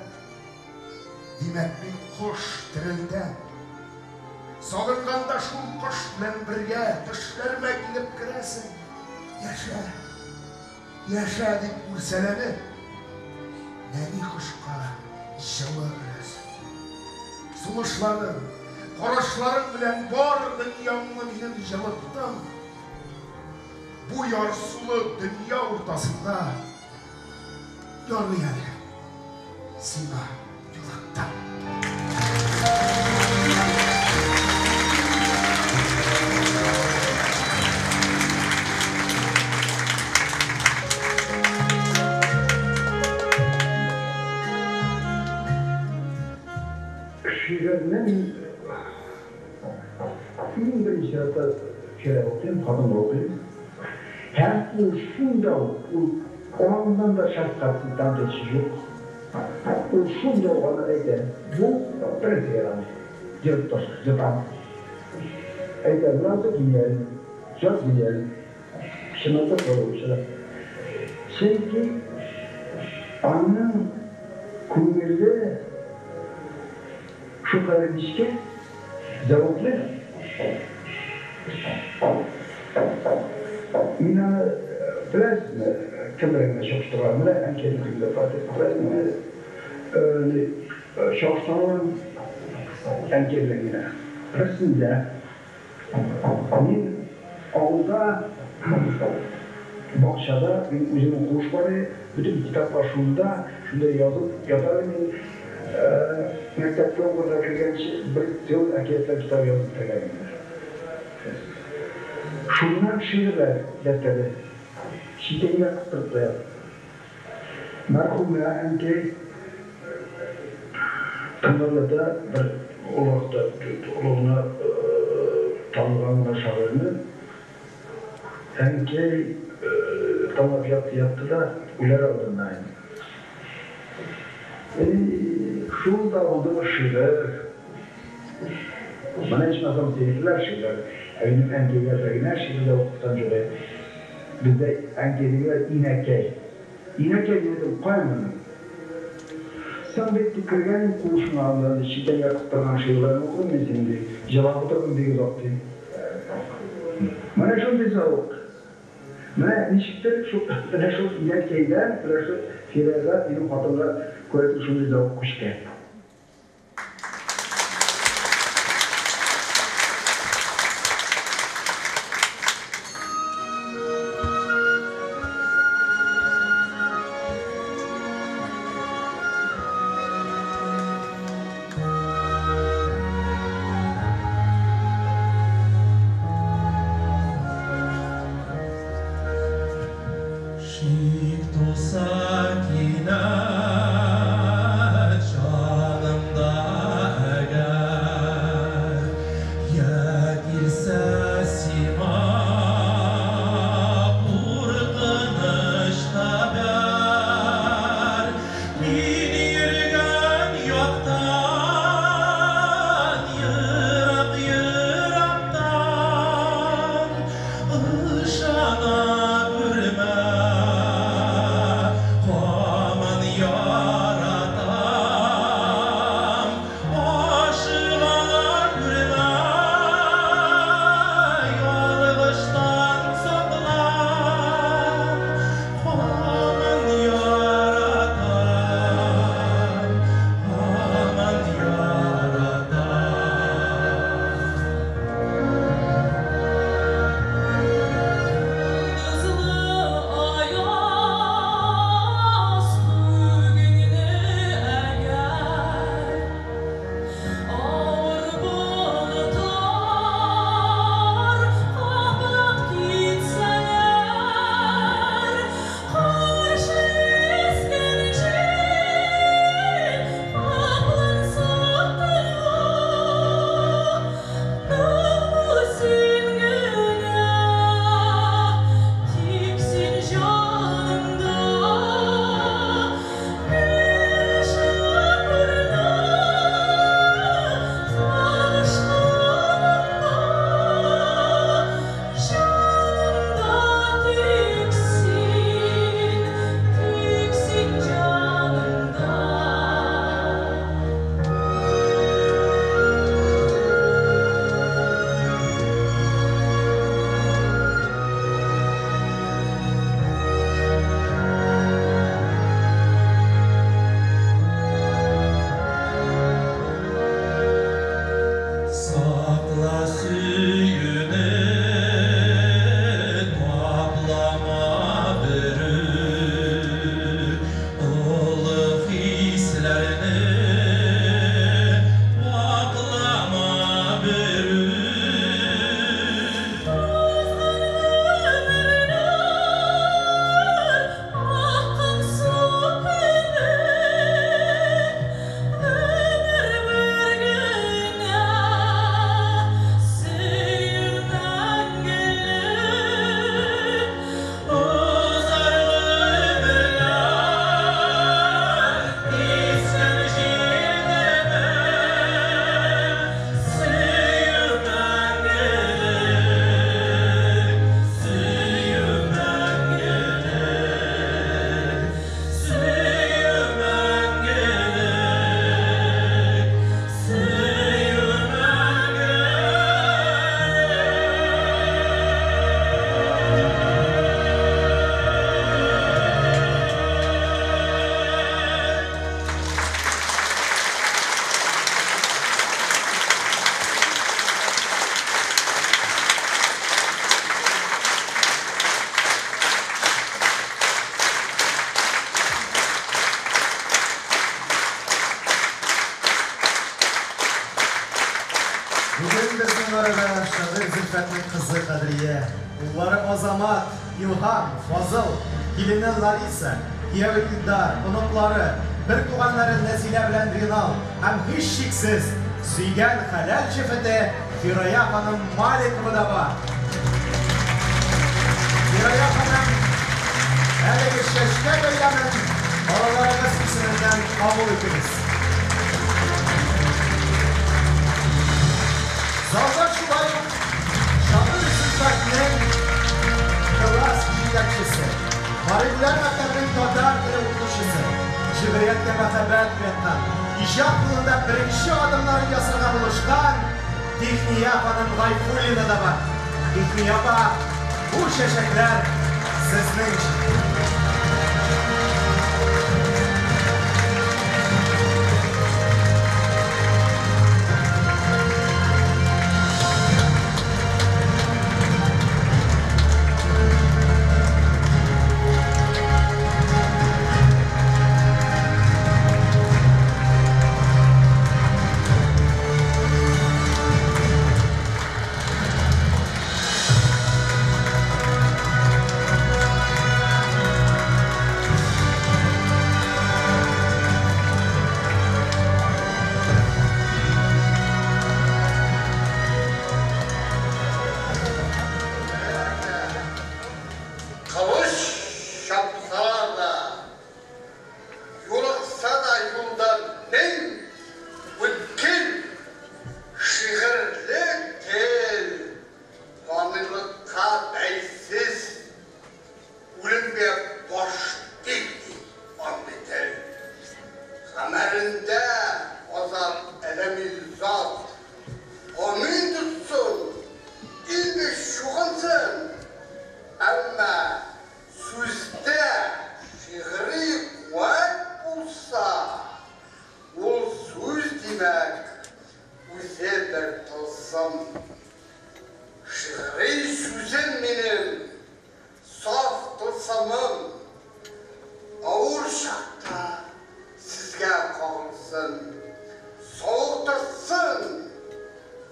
Димәк, мин кош терелтәм. Сагынганда шул кош белән бергә төшләремә килеп керәсең. Яшә, яшә дип үрсәләнеп, нәни кошка җылы өрәсең. Сулышларың, карашларың белән бар дөньямны минем җылыттың. Бу ярсулы дөнья уртасында ярый әле сиңа юлыктым. Шигырьне мин иң беренче чиратта кире укыйм, хатынга укыйм. Һәм ул шунда ук, ул аннан да шәфкатьле тәнкыйтьче юк. Ул шунда ук аны әйтә. Бу беренче ярамый. Ертып ташлый, ертам. Әйтә, монысы гениаль, җан гениаль. Чынлап та шулай булып чыга. Чөнки аның күңеле шулкадәр нечкә, зәвыклы. Мин аны, беләсезме, кем белән генә чагыштыралар? Менә әнкәйнең көнендә портрет, беләсезме, чагыштыралар әнкәй белән генә. Берсендә мин авылда бакчада, мин үземнең куыш бар иде, бөтен китаплар шунда, шунда язып ята идем мин. Мәктәпкә укырга кергәнче бер целый әкиятләр китабы язып бетергән идем. Шуннан шигырьләр дәфтәре читәнгә кыстырып куям. Мәрхүмә әнкәй тыңлап ята, бер ул вакытта олы гына танылган гына шагыйрьне. Әнкәй тыңлап ятты-ятты да, үләр алдыннан инде. Эй, шул да булдымы шигырь? Менә ичмасам синекеләр шигырь. Ә минем әнкәйгә бер генә шигырь дә укыткан юк иде. Бездә әнкәй дигән инәкәй. Инәкәй дип әйтәм, каян белдең? Соң бит дип кергән идем куышыңа, анда читәнгә кыстырган шигырьләрне укыдым мин синең, ди. Җылап утырдым бик озак, ди. Менә шундый зәвык. Менә ничектер шул, менә шул инәкәйдән, менә шул Фирәзә, минем хатынга, күрәсең, шундый зәвык күчкән. Шик туса кинәт җан. Бүген безнең арада шагыйрь Зөлфәтнең кызы Кадрия, уллары Азамат, Илһам, Фазыл, килене Лариса, кияве Илдар, оныклары, бер туганнары Нәзилә белән Ринал һәм һичшиксез, сөйгән хәләл җефете Фирая ханым Маликова да бар. Фирая ханым, әлеге чәчкә бәйләмен балаларыгыз исеменнән кабул итегез. Залда шулай ук шагыйрь Зөлфәтнең класс җитәкчесе, Барыйгүләр мәктәбенең татар теле укытучысы, шигърияткә мәхәббәт уяткан, иҗат юлында беренче адымнарын ясарга булышкан Техния ханым Гайфуллина да бар. Техния апа, бу чәчәкләр сезнең өчен. Кылыч чапсалар да, юлыкса да юлда мең үткен шигырьле тел фанилыкка бәйсез, үлемгә баш бирми андый тел. Гомерендә азат адәми зат амин тотсын, инде чукынсын, әмма сүздә шигъри куәт булса, ул сүз, димәк, үзе бер тылсым. Шигъри сүзем минем, саф тылсымым, авыр чакта сезгә кагылсын, савыктырсын,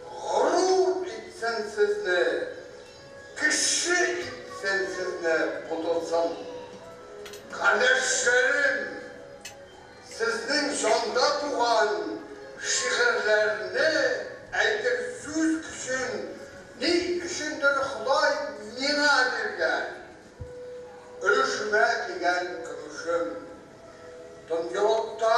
горур итсен сезне, кеше итсен сезне бу тылсым. Кардәшләрем, сезнең җанда туган шигырьләрне әйтер сүз көчен ни өчендер Ходай миңа биргән. Өлешемә тигән көмешем. Дөньялыкта